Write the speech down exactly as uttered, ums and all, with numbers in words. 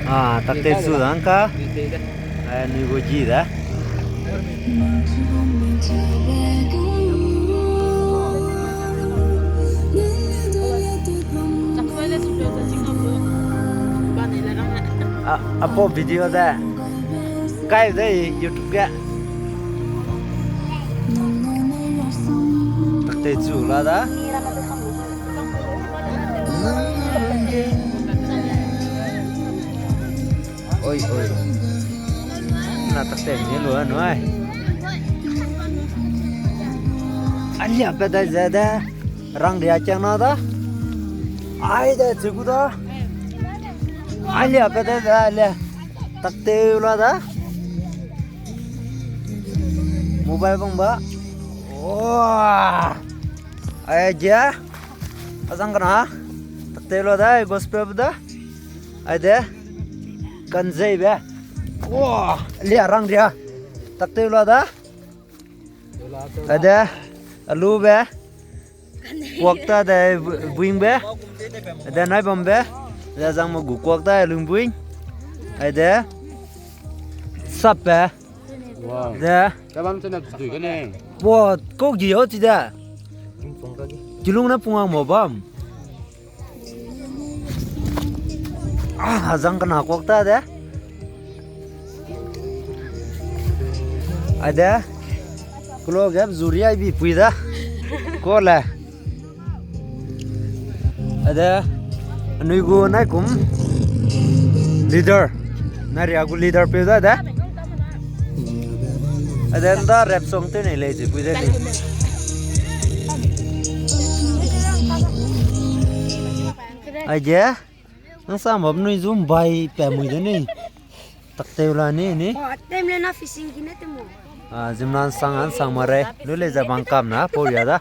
Ah, takte chu dang ka. Eh, nui gu gi da. Ah, apo video de. Kai de YouTube ge. Takte chu la da. Oi, oi. Na takte ni lu a nui. Alia pe dai ze de. Rangria kiang na da. Ai de chu gu da. Alia pe dai ze alia. Takte la da. Mobile bang ba. Wa. Ai ge. Azang kana. Takte la da, gospel da. Ai de. Kanzei be. Wa. Lia rangria. Takte la da. Ai de. Alu be. Kuak ta de bu-, buing be. Ai de nai bam be. Ai de zang ma gu kuak ta lung buing. Ai de. Sap be. Wow. De. Ka bam chena dui ka ne. Wa, kau gi o chi de. Kilung na pungang mo bam. Ah, azang kana kuak ta de. Ai de. Kulo gap zuri ai bi pui da. Ko le. Ai de. Anui gu nai kum. Leader. Nai ria gu leader pe da de. Ai de nda rap song te nei lei zi pui de ni. Ai ge. Nang sa ma nui zum bai pe mui de ni. Takte la ni ni. Tem le na fishing ki ne tem mo. Ah, zimna nsang an sang ma rei. Lu le za bang kam na pau ria da.